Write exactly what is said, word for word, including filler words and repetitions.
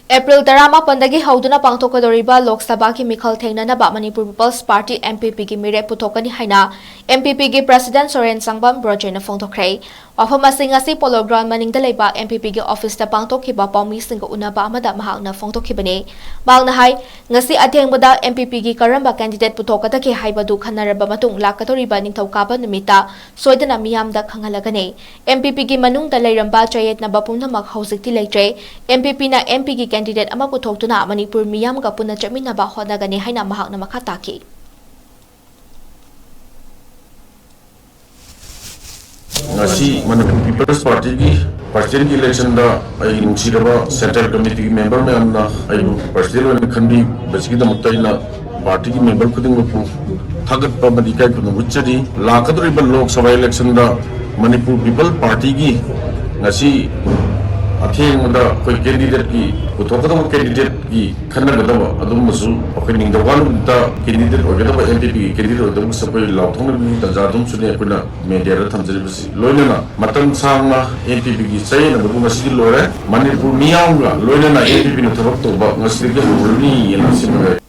April ꯇꯔꯥꯃꯥꯄꯟꯗꯒꯤ ꯍꯧꯗꯨꯅ ꯄꯥꯡꯊꯣꯛꯀꯗꯧꯔꯤꯕ ꯂꯣꯛ ꯁꯚꯥꯒꯤ ꯃꯤꯈꯜ ꯊꯦꯡꯅꯅꯕ Manipur peoples party, MPPꯒꯤ ꯃꯤꯔꯦꯞ ꯄꯨꯊꯣꯛꯀꯅꯤ ꯍꯥꯏꯅ MPPꯒꯤ ꯄ꯭ꯔꯁꯤꯗꯦꯟꯠ ꯁꯣꯔꯦꯟ ꯁꯪꯕꯝ ꯕ꯭ꯔꯣꯖꯦꯅ ꯐꯣꯡꯗꯣꯛꯈ꯭ꯔꯦ꯫ ꯋꯥꯐꯝ ꯑꯁꯤ ꯉꯁꯤ ꯄꯣꯂꯣ ꯒ꯭ꯔꯥꯎꯟ ꯃꯅꯤꯡꯗ ꯂꯩꯕ MPPꯒꯤ ꯑꯣꯐꯤꯁꯇ ꯄꯥꯡꯊꯣꯛꯈꯤꯕ ꯄꯥꯎꯃꯤꯁꯤꯡꯒ ꯎꯅꯕ ꯑꯃꯗ ꯃꯍꯥꯛꯅ ꯐꯣꯡꯗꯣꯛꯈꯤꯕꯅꯤ꯫ ꯃꯍꯥꯛꯅ ꯍꯥꯏ, ꯉꯁꯤ ꯑꯊꯦꯡꯕꯗ MPPꯒꯤ ꯀꯔꯝꯕ ꯀꯦꯟꯗꯤꯗꯦꯠ ꯄꯨꯊꯣꯛꯀꯗꯒꯦ ꯍꯥꯏꯕꯗꯨ ꯈꯟꯅꯔꯕ ꯃꯇꯨꯡ ꯂꯥꯛꯀꯗꯧꯔꯤꯕ ꯅꯤꯡꯊꯧꯀꯥꯕ ꯅꯨꯃꯤꯠꯇ ꯁꯣꯏꯗꯅ ꯃꯤꯌꯥꯝꯗ ꯈꯪꯍꯜꯂꯒꯅꯤ꯫ MPPꯒꯤ ꯃꯅꯨꯡꯗ ꯂꯩꯔꯝꯕ ꯆꯌꯦꯠꯅꯕ ꯄꯨꯝꯅꯃꯛ ꯍꯧꯖꯤꯛꯇꯤ ꯂꯩꯇ꯭ꯔꯦ꯫ MPPꯅ MPꯒꯤ ꯀꯦꯟꯗꯤꯗꯦꯠ ꯑꯃ ꯄꯨꯊꯣꯛꯇꯨꯅ ꯃꯅꯤꯄꯨꯔ ꯃꯤꯌꯥꯝꯒ ꯄꯨꯟꯅ ꯆꯠꯃꯤꯟꯅꯕ ꯍꯣꯠꯅꯒꯅꯤ ꯍꯥꯏꯅ ꯃꯍꯥꯛꯅ ꯃꯈꯥ ꯇꯥꯈꯤ꯫ ꯉꯁꯤ ꯃꯅꯤꯄꯨꯔ ꯄꯤꯄꯜꯁ ꯄꯥꯔꯇꯤꯒꯤ ꯄ꯭ꯔꯁꯤꯗꯦꯟꯠꯀꯤ ꯏꯂꯦꯛꯁꯟꯗ ꯑꯩꯒꯤ ꯅꯨꯡꯁꯤꯔꯕ ꯁꯦꯟꯇ꯭ꯔꯦꯜ ꯀꯃꯤꯇꯤꯒꯤ ꯃꯦꯝꯕꯔ ꯃꯌꯥꯝꯅ ꯑꯩꯕꯨ ꯄ꯭ꯔꯁꯤꯗꯦꯟꯠ ꯑꯣꯏꯅ ꯈꯟꯕꯤꯕꯁꯤꯒꯤꯗꯃꯛꯇ ꯑꯩꯅ ꯄꯥꯔꯇꯤꯒꯤ ꯃꯦꯝꯕꯔ ꯈꯨꯗꯤꯡꯃꯛꯄꯨ ꯊꯥꯒꯠꯄ ꯑꯃꯗꯤ ꯏꯀꯥꯏ ꯈꯨꯝꯅꯕ ꯎꯠꯆꯔꯤ꯫ ꯂꯥꯛꯀꯗꯧꯔꯤꯕ ꯂꯣꯛ ꯁꯚꯥ ꯏꯂꯦꯛꯁꯟꯗ ꯃꯅꯤꯄꯨꯔ ꯄꯤꯄꯜ ꯄꯥꯔꯇꯤꯒꯤ ꯉꯁꯤ ꯑꯊꯦꯡꯕꯗ ꯑꯩꯈꯣꯏ ꯀꯦꯟꯗꯤꯗꯦꯠꯀꯤ ꯄꯨꯊꯣꯛꯀꯗꯕ ꯀꯦꯟꯗꯤꯗꯦꯠꯀꯤ ꯈꯟꯅꯒꯗꯕ ꯑꯗꯨꯒꯨꯝꯕꯁꯨ ꯑꯩꯈꯣꯏ ꯅꯤꯡꯊꯧꯀꯥ ꯅꯨꯃꯤꯠꯇ ꯀꯦꯟꯗꯤꯗꯦꯠ ꯑꯣꯏꯒꯗꯕ, MPPꯒꯤ ꯀꯦꯟꯗꯤꯗꯦꯠ ꯑꯣꯏꯒꯗꯕꯁꯨ ꯑꯩꯈꯣꯏ ꯂꯥꯎꯊꯣꯛꯅꯕꯒꯤ ꯇꯥꯟꯖꯥ ꯑꯗꯨꯝꯁꯨꯅꯤ ꯑꯩꯈꯣꯏꯅ ꯃꯦꯗꯤꯌꯥꯗ ꯊꯝꯖꯔꯤꯕꯁꯤ꯫ ꯂꯣꯏꯅꯅ ꯃꯇꯝ ꯁꯥꯡꯅ MPPꯒꯤ ꯆꯌꯦꯠꯅꯕꯗꯨ ꯉꯁꯤꯗꯤ ꯂꯣꯏꯔꯦ꯫ ꯃꯅꯤꯄꯨꯔ ꯃꯤꯌꯥꯝꯒ ꯂꯣꯏꯅꯅ MPPꯅ ꯊꯕꯛ ꯇꯧꯕ ꯉꯁꯤꯗꯒꯤ ꯍꯧꯔꯅꯤꯅ ꯑꯁꯤꯃ